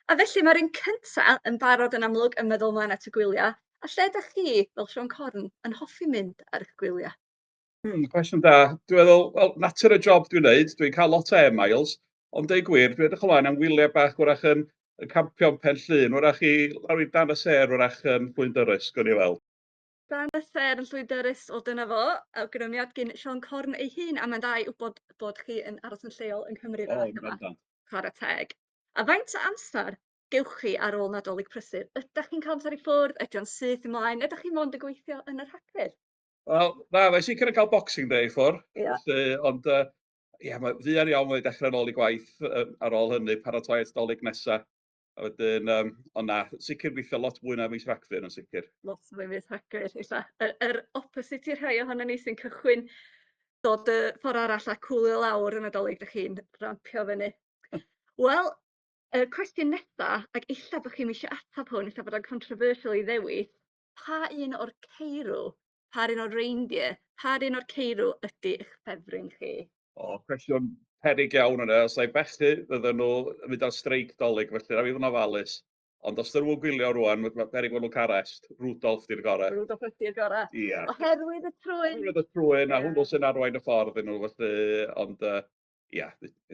A felly mae'r un cynta yn barod yn amlwg yn meddwl ymlaen at y gwyliau. A lle dach chi, fel Siôn Corn, yn hoffi mynd ar eich gwyliau? Cwestiwn da. Dwi'n meddwl, wel, natur y job dwi'n wneud, dwi'n cael lot o air miles, ond deud gwir, dwi'n edrych ymlaen am wyliau bach wrach yn campio yn Pen Llŷn, wrach i lawr i Dan y Sêr, wrach yn Llwyn Dyrys, gawn ni weld. Dan y Sêr yn Llwyn Dyrys, o dyna fo, awgrymiad gyn Siôn Corn ei hun, a mae'n dda i wybod bod chi yn aros yn lleol yng Nghymru fel O, yma. Bendant. Chwarae teg. A faint o amser gewch chi ar ôl Nadolig prysur? Ydych chi'n cael amser i ffwrdd? Ydy o'n syth ymlaen? Ydych chi mond yn gweithio yn y Rhagfyr? Wel, na, mae'n sicr yn cael Boxing Day i ffwrdd. Felly, ond, ie, mae fuan iawn wedi dechrau nôl i gwaith ar ôl hynny, paratoi at Dolig nesaf. A wedyn, ond na, sicr gweithio lot fwy na mis Rhagfyr yn sicr. Lot fwy mis Rhagfyr, ella. Yr opposite i'r rhai ohonon ni sy'n cychwyn dod y ffordd arall a cwlio lawr yn y Dolig, dych chi'n rampio fyny. Wel, y cwestiwn nesa, ac ella bod chi'm eisiau ateb hwn, ella bod o'n controversial i ddewis, pa un o'r ceirw, pa un o'r reindeer, pa un o'r ceirw ydy eich ffefryn chi? O, cwestiwn perig iawn yna. Os na'i bechu, fydden nhw yn mynd ar streic Dolig, felly rhaid fi fod yn ofalus. Ond os dyn nhw'n gwylio rwan, mae perig bod nhw'n cael arrest. Rudolph di'r gorau. Rudolph ydy'r gorau. Ia. Oherwydd y trwyn. Oherwydd y trwyn, a hwnnw sy'n arwain y ffordd i nhw, felly, ond ia,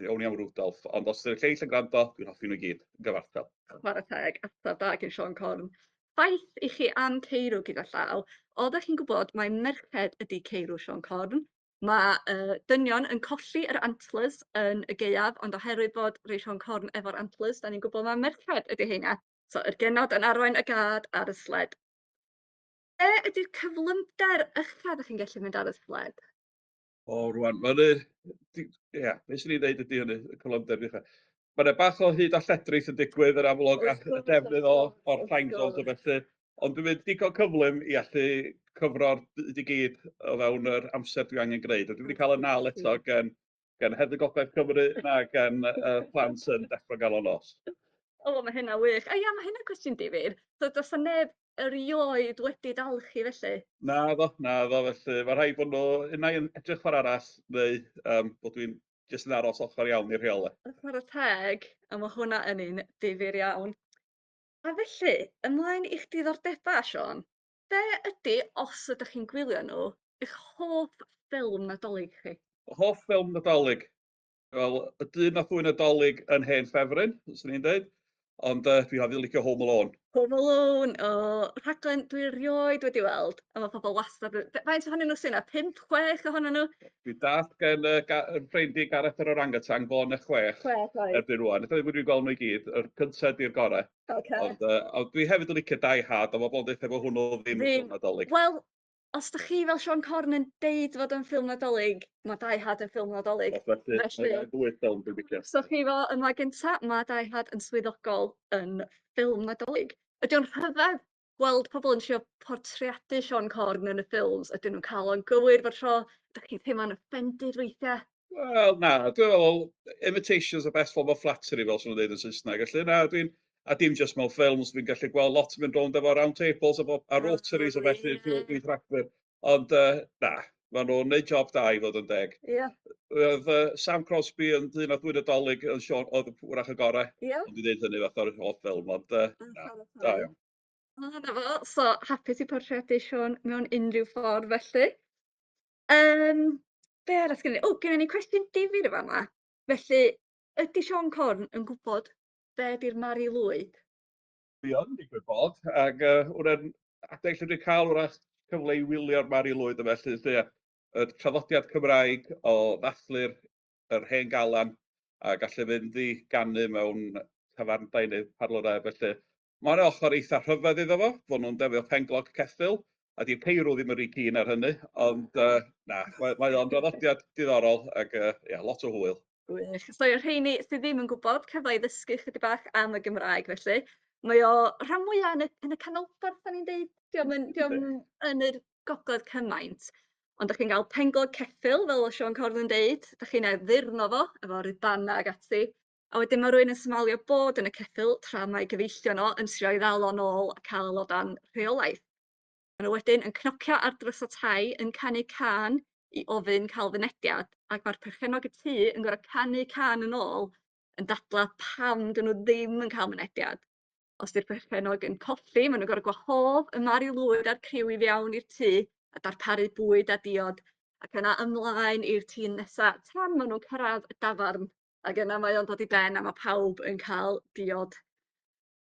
awn ni am Rudolph. Ond os ydy'r lleill yn gwrando, dwi'n hoffi nhw i gyd, yn gyfartal. Chwarae teg, ateb da gen Siôn Corn. Ffaith i chi am ceirw gyda llaw, oeddech chi'n gwybod mai merched ydy ceirw Siôn Corn? Mae dynion yn colli yr antlers yn y gaeaf, ond oherwydd bod rhai Siôn Corn efo'r antlers, da ni'n gwybod mai merched ydy heina. So, yr genod yn arwain y gad ar y sled. Be ydy'r cyflymder ucha ydych chi'n gallu mynd ar y sled? O, rwan, mae'n... Ie, beth sy'n ei ddeud ydy hynny, y cyflymder ucha. Mae yna bach o hyd a lledrith yn digwydd yn amlwg a y defnydd o'r time zones o felly. Ond dwi'n mynd digon cyflym i allu cyfro'r byd i gyd o fewn yr amser dwi angen gwneud. A dwi wedi cael y nal eto gan Heddlu Gogledd Cymru na gan plant yn deffro ganol nos. O, mae hynna wych. A ia, mae hynna'n cwestiwn difyr. So, does 'na neb erioed wedi dal chi felly? Naddo, naddo, felly mae rhaid bod nhw unai yn edrych ffordd arall neu bod dwi'n jyst yn aros ochr iawn i'r rheolau. Chwarae teg, a mae hwnna yn un difyr iawn. A felly, ymlaen i'ch diddordebau, Siôn. Be ydy, os ydych chi'n gwylio nhw, eich hoff ffilm Nadolig chi? Hoff ffilm Nadolig? Wel, Y Dyn Nath Ddwyn y Dolig yn hen ffefryn, swn i'n dweud. Ond dwi hefyd licio Home Alone. Home Alone, o, rhaglen dwi erioed wedi weld. A mae pobl wastad... Faint ohonyn nhw sy'n yna? 5, 6 ohonyn nhw? Dwi dallt gen ffrind i Gareth yr Orangutan fo' 'na 6 6, oes. Erbyn rwan. Ydw i wedi gweld nhw i gyd, yr cyntaf di'r gorau. Ond dwi hefyd yn licio Die Hard, ond mae bobl yn dweud bod hwnnw ddim yn ffilm Nadolig. Wel, os ydych chi fel Siôn Corn yn deud fod o'n ffilm Nadolig, mae Die Hard yn ffilm Nadolig. Felly, mae ddwy ffilm dwi'n licio. So chi fo yma gynta, mae Die Hard yn swyddogol yn ffilm Nadolig. Ydy o'n rhyfedd gweld pobl yn trio portreadu Siôn Corn yn y ffilms? Ydyn nhw'n cael o'n gywir bob tro? Ydych chi'n teimlo'n offended weithiau? Wel, na, dwi'n meddwl, imitation is the best form of flattery, fel sy'n nhw'n dweud yn Saesneg. Felly, na, dwi'n... A dim just mewn ffilms, dwi'n gallu gweld lot yn mynd rownd efo round tables a rotaries a felly dwi'n Rhagfyr. Ond na, maen nhw'n neud job da i fod yn deg. Oedd Sam Crosby yn Dyn Nath Ddwyn y Dolig yn Siôn, oedd wrach y gorau. Ond dwi'n dweud hynny fath o'r hoff ffilm, ond na, da iawn. O, na fo, so hapus i portreadu Siôn mewn unrhyw ffordd felly. Be arall gen i? O, gen i cwestiwn difyr efo yma. Felly, ydy Siôn Corn yn gwybod be ydy'r Mari Lwyd? Dwi yn digwydd bod, ac wna'n adeg lle dwi'n cael wrach cyfle i wylio'r Mari Lwyd y felly, lle y traddodiad Cymraeg o ddathlu'r yr hen galan a gallu fynd i ganu mewn tafarndai neu parlorau, felly mae'n ochr eitha rhyfedd iddo fo, bod nhw'n defnyddio penglog ceffyl, a di'r ceirw ddim yn rhy keen ar hynny, ond na, mae o'n draddodiad diddorol ac ia, lot o hwyl. Gwych. So i'r rheini sydd ddim yn gwybod, cyfle i ddysgu chydig bach am y Gymraeg felly. Mae o rhan mwyaf yn y canolbarth, da ni'n deud. Dio'm yn yr gogledd cymaint. Ond dach chi'n cael penglog ceffyl, fel oedd Siôn Corn yn deud. Dach chi'n addurno fo, efo ribana ac ati. A wedyn mae rhywun yn smalio bod yn y ceffyl tra mae gyfeillion o yn trio ei ddal o'n ôl a cael o dan rheolaeth. Maen nhw wedyn yn cnocio ar drws y tai yn canu cân i ofyn cael fynediad, ac mae'r perchennog y tŷ yn gorfod canu cân yn ôl. yn dadla pam 'dyn nhw ddim yn cael mynediad. Os 'di'r perchennog yn colli, maen nhw'n gorfod gwahodd y Mari Lwyd a'r criw i fewn i'r tŷ a darparu bwyd a diod, ac yna ymlaen i'r tîm nesa tan maen nhw'n cyrraedd y dafarn, ac yna mae o'n dod i ben a mae pawb yn cael diod.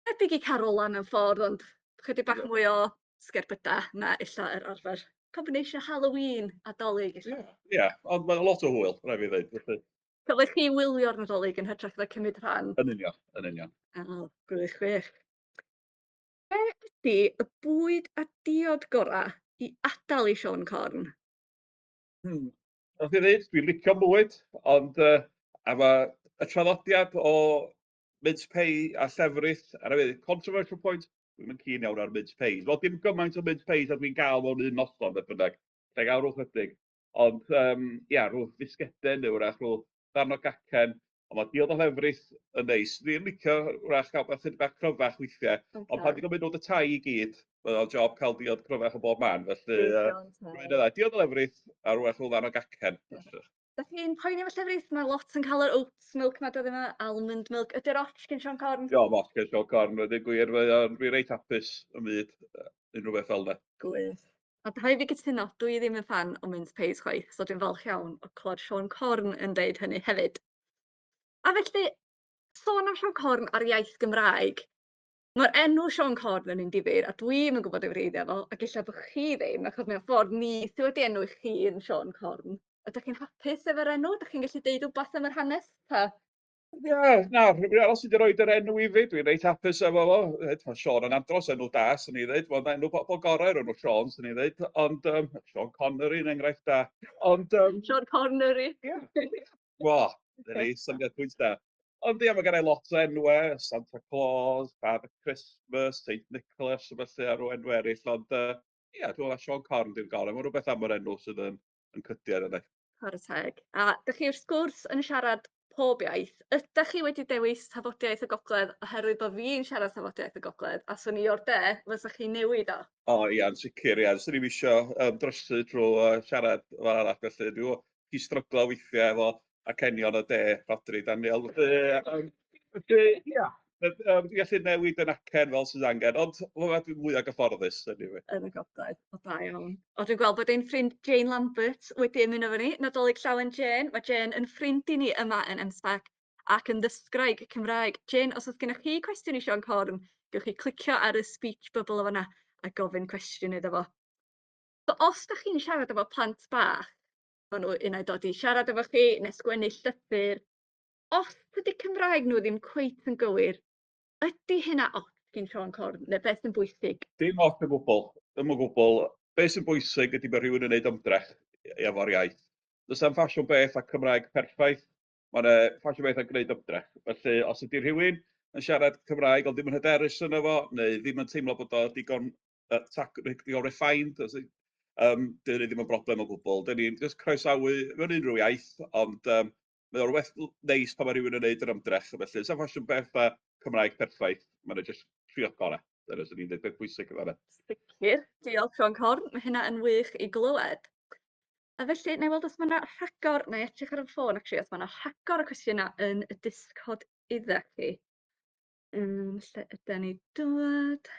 Debyg i Carola mewn ffordd, ond chydig bach mwy o sgerbydau na ella yr arfer. Combination Halloween a Dolig ella. Ie, yeah, ond mae'n lot o hwyl, rhaid fi ddweud. Felly. Cyfle chi wylio'r Nadolig yn hytrach na cymryd rhan. Yn union, yn union. O, gwych, gwych. Be ydy y bwyd a diod gorau i adael i Siôn Corn? Fel chi ddweud, dwi'n licio bwyd, ond a ma' y traddodiad o mince pie a llefrith, a rhaid fi, controversial point, dwi'm yn keen iawn ar mince pies. Wel, dim gymaint o mince pies a dwi'n gael mewn un noson, beth bynnag. Lle gael rhyw chydig. Ond, ia, rhyw fisgeden neu wrach rhyw darn o gacen, ond mae diod o lefrith yn neis. Dwi'n licio wrach gael bach bach cryfach weithiau, ond pan dwi'n mynd o dy tai i gyd, mae o'n job cael diod cryfach o bob man, felly rwy'n dda. Diod o lefrith a rhywbeth rhyw ddarn o gacen. Da chi'n poeni efo llefrith? Mae lot yn cael yr oats milk ma dyddiau yma, almond milk. Ydy'r ots gen Siôn Corn? Dio, ots gen Siôn Corn, dwi'n gwir, dwi'n reit hapus ym myd unrhyw beth fel yna. Gwych. A rhaid fi gytuno, dwi ddim yn fan o mince pies chwaith, so dwi'n falch iawn o clywed Siôn Corn yn deud hynny hefyd. A felly, sôn am Siôn Corn a'r iaith Gymraeg, mae'r enw Siôn Corn yn un difyr, a dwi'm yn gwybod ei wreiddiau fo, ac ella bod chi ddim, achos mewn ffordd ni sydd wedi enw i chi yn Siôn Corn. Ydych chi'n hapus efo'r enw? Ydych chi'n gallu deud rhywbeth am yr hanes? Ta? Ie, na, rhywun arall sydd wedi rhoi yr enw i fi, dwi'n reit hapus efo fo. Mae Siôn yn andros enw da, sy'n ei ddweud. Mae'n enw bobl gorau enw Siôn, sy'n ei ddweud. Ond Sean Connery yn enghraifft da. Ond, Sean Connery. Ie. Wel, dyna ni, syniad pwynt da. Ond ie, mae gen i lot o enwau, Santa Claus, Father Christmas, St Nicholas, a felly, a rhyw enw eraill. Ond ie, dwi'n meddwl Siôn Corn di'r gorau. Mae rhywbeth am yr enw sydd yn cydio arno fi. Chwarae teg. A dych chi wrth gwrs yn siarad pob iaith. Ydych chi wedi dewis tafodiaeth y Gogledd oherwydd bod fi'n siarad tafodiaeth y Gogledd, a swn i o'r de, fysa chi'n newid o? O ia, yn sicr, ia. Swn i'm isio drysu drwy siarad fel arall, felly dwi'n chi stryglo weithiau efo acenion y de, Rhodri, Daniel. Felly, ia, dwi'n gallu newid yn acen fel sydd angen, ond dwi'n mwyaf gyfforddus, anyway. Yn y Gogledd, o da iawn. O, dwi'n gweld bod ein ffrind Jane Lambert wedi ymuno efo ni. Nadolig Llawen, Jane. Mae Jane yn ffrind i ni yma yn M-SParc ac yn ddysgwraig Cymraeg. Jane, os oes gennych chi cwestiwn i Siôn Corn, gewch chi clicio ar y speech bubble o fan'na a gofyn cwestiwn iddo fo. So, os da chi'n siarad efo plant bach, maen nhw unai dod i siarad efo chi neu sgwennu llythyr. Os dydy Cymraeg nhw ddim cweit yn gywir, ydy hynna ots gen Siôn Corn, neu beth sy'n bwysig? Dim ots o gwbl, ddim o gwbl. Beth sy'n bwysig ydy bod rhywun yn gwneud ymdrech efo'r iaith. Does na'm ffasiwn beth a Cymraeg perffaith, mae yna ffasiwn beth a gwneud ymdrech. Felly, os ydy rhywun yn siarad Cymraeg ond ddim yn hyderus yno fo, neu ddim yn teimlo bod o digon, digon refined, dyn ni ddim yn broblem o gwbl. Dyn ni'n just croesawu mewn unrhyw iaith, ond mae o'n rhywbeth neis pan mae rhywun yn gwneud yr ymdrech. Felly, sa'n ffasiwn beth a Cymraeg perffaith, mae'n just trio gorau. Dyna sy'n ni'n dweud beth bwysig efo. Sicr. Diolch, Siôn Corn. Mae hynna yn wych i glywed. A felly, na i weld os mae yna rhagor, na i edrych ar y ffôn, actually, os mae yna rhagor o cwestiynau yn y Discord iddo chi. Lle ydy ni dod?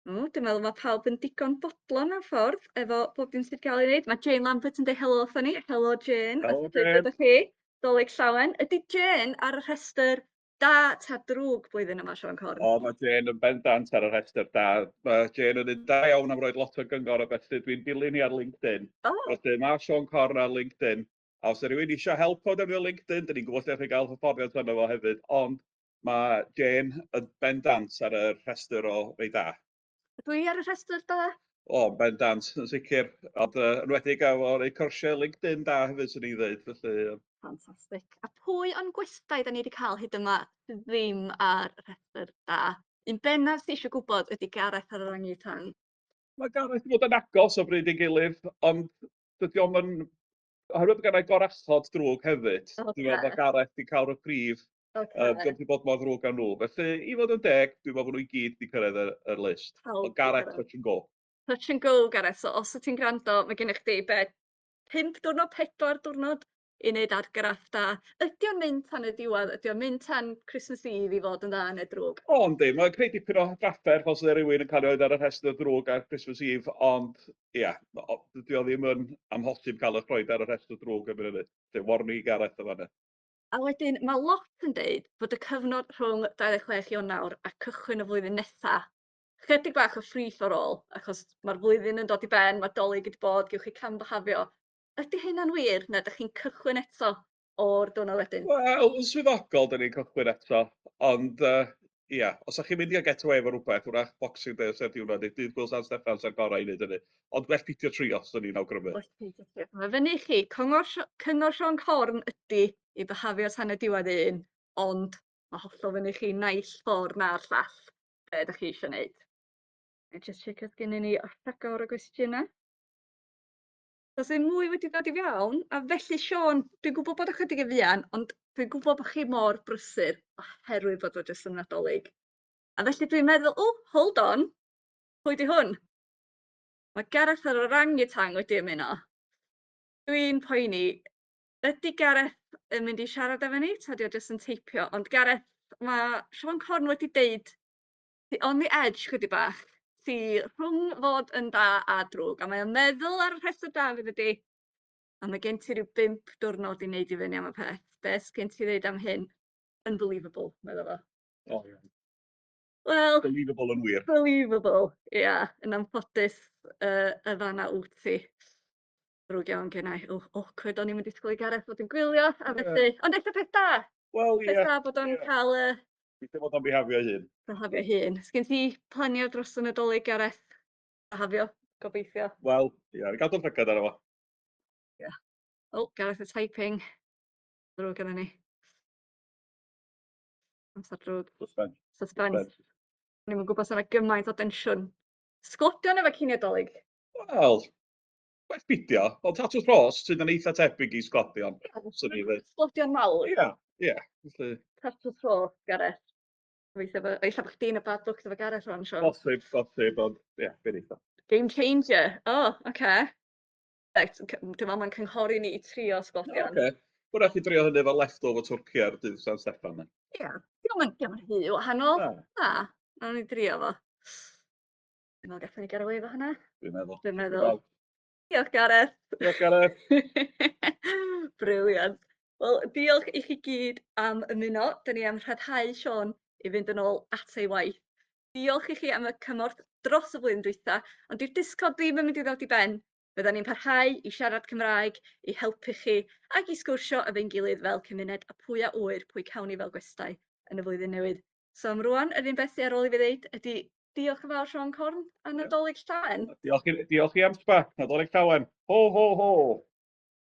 O, dwi'n meddwl mae pawb yn digon bodlon mewn ffordd efo bob dim sydd gael ei wneud. Mae Jane Lambert yn dweud helo wrthon ni. Helo Jane. Helo Jane. Jane. Ydych chi? Dolig llawen. Ydy Jane ar y rhestr da ta drwg blwyddyn yma, Siôn Corn? O, mae Jane yn bendant ar y rhestr da. Mae Jane yn un da iawn am roi lot o gyngor o felly dwi'n dilyn hi ar LinkedIn. Felly mae Siôn Corn ar LinkedIn. A os yw rhywun eisiau help o defnyddio LinkedIn, dyn ni'n gwybod lle chi gael hyfforddiant arno fo hefyd, ond mae Jane yn bendant ar y rhestr o rei da. Dwi ar y rhestr da? O, yn bendant, yn sicr. Ond yn enwedig efo rei cyrsiau LinkedIn da hefyd, swn i'n dweud. Felly, Fantastic. A pwy o'n gwestai da ni wedi cael hyd yma sydd ddim ar y rhestr da? Un bennaf sydd eisiau gwybod ydy Gareth ar yr orangutan. Mae Gareth wedi bod yn agos o bryd i gilydd, ond dydy o'm yn... Oherwydd bod gennau gorachod drwg hefyd, dwi'n meddwl bod Gareth wedi cael reprieve. Diolch wedi bod mor ddrwg â nhw. Felly, i fod yn deg, dwi'n meddwl bod nhw i gyd wedi cyrraedd yr list. Pawb Ond Gareth, wedi cyrraedd. touch and go. Touch and go, Gareth. So, os wyt ti'n gwrando, mae gennych chdi be, 5 diwrnod, 4 diwrnod i wneud argraff da. Ydy o'n mynd tan y diwedd? Ydy o'n mynd tan Christmas Eve i fod yn dda neu drwg? O, yndi, mae'n creu dipyn o drafferth os ydy rhywun yn cael ei oed ar y rhestr drwg ar Christmas Eve, ond ia, dydy o ddim yn amhosib cael eich rhoi ar y rhestr drwg erbyn hynny. Felly, warning i Gareth yn fan'na. A wedyn mae lot yn deud bod y cyfnod rhwng 26 Ionawr a cychwyn y flwyddyn nesa chydig bach o free for all, achos mae'r flwyddyn yn dod i ben, mae Dolig wedi bod, gewch chi cam-bihafio. Ydy hynna'n wir, neu ydych chi'n cychwyn eto o'r diwrnod wedyn? Wel, yn swyddogol, dyn ni'n cychwyn eto, ond ia, os ydych chi'n mynd i gael get away efo rhywbeth, wrach Boxing Day sef diwrnod, neu Dydd Gwyl San Steffan sy'n gorau i wneud hynny. Ond gwell peidio trio, swn i'n awgrymu. Well peidio trio. Mae fyny i chi, cyngor Siôn Corn ydy i bihafio tan y diwedd un, ond mae hollol fyny i chi naill ffordd na'r llall be ydych chi eisiau gwneud. I just check os gennym ni rhagor o gwestiynau. Does ddim mwy wedi dod i fewn, a felly Siôn, dwi'n gwybod bod ychydig yn fuan, ond dwi'n gwybod bod chi mor brysur oherwydd bod o jyst yn Nadolig. A felly dwi'n meddwl, oh, hold on, pwy di hwn? Mae Gareth yr orangutan wedi ymuno. Dwi'n poeni, ydy Gareth yn mynd i siarad efo ni? Ta di o jyst yn teipio? Ond Gareth, mae Siôn Corn wedi deud, ti on the edge chydig bach, ti rhwng fod yn da a drwg, a mae o'n meddwl ar y rhestr da fydd ydi, a mae gen ti ryw 5 diwrnod i wneud i fyny am y peth. Beth gen ti ddeud am hyn? Unbelievable, meddwl fo. O, ie. Wel, Believable yn wir. Believable, ia. Yeah, yn anffodus, y fanna wyt ti. Drwg iawn gen i. Oh, awkward, o'n i'n mynd i disgwyl i Gareth fod yn gwylio, a felly. Ond eitha peth da. Wel, Peth da bod o'n cael y Gobeithio bod o'n bihafio ei hun. Bihafio hun. Sgen ti planiau dros y Nadolig, Gareth? Bihafio, gobeithio. Wel, ia, gadw'r llygad arno fo. Ia. Oh, Gareth y typing. Drwg gynnon ni. Amser drwg. Suspense. Suspense. O'n i'm yn gwybod sa 'na gymaint o densiwn. Sglodion efo cinio Dolig? Wel, well bidio, ond tatws rhost sydd yn eitha tebyg i sglodion. Swn i ddweud. Sglodion mawr. Ia. Felly, Tatws rhost, Gareth. Gobeithio ella bod chdi'n y bad luck efo Gareth rwan, Siôn. Bosib, bosib, ond ie, be neith o. Game changer. Oh, oce. Okay. Reit, dwi'n meddwl mae'n cynghori ni i trio sglodion. Oce. Wrach i drio hynny efo leftover twrci ar dydd San Steffan, then. Ia. Dio'm yn rhy wahanol. Na. Na, nawn ni drio fo. Dwi'n meddwl gallwn ni gael away efo hynna. Dwi'n meddwl. Dwi'n meddwl. Diolch, Gareth. Diolch, Gareth. Brilliant. Wel, diolch i chi gyd am ymuno. Dyn ni am rhyddhau Siôn i fynd yn ôl at ei waith. Diolch i chi am y cymorth dros y flwyddyn dwytha, ond dyw'r Discord ddim yn mynd i ddod i ben. Fyddan ni'n parhau i siarad Cymraeg, i helpu chi ac i sgwrsio efo'n gilydd fel cymuned, a pwy a ŵyr pwy cawn ni fel gwestai yn y flwyddyn newydd. So am rŵan, yr un beth sy ar ôl i fi ddeud ydy diolch yn fawr, Siôn Corn, a Nadolig Llawen. Diolch i am sba. Nadolig Llawen. Ho, ho, ho.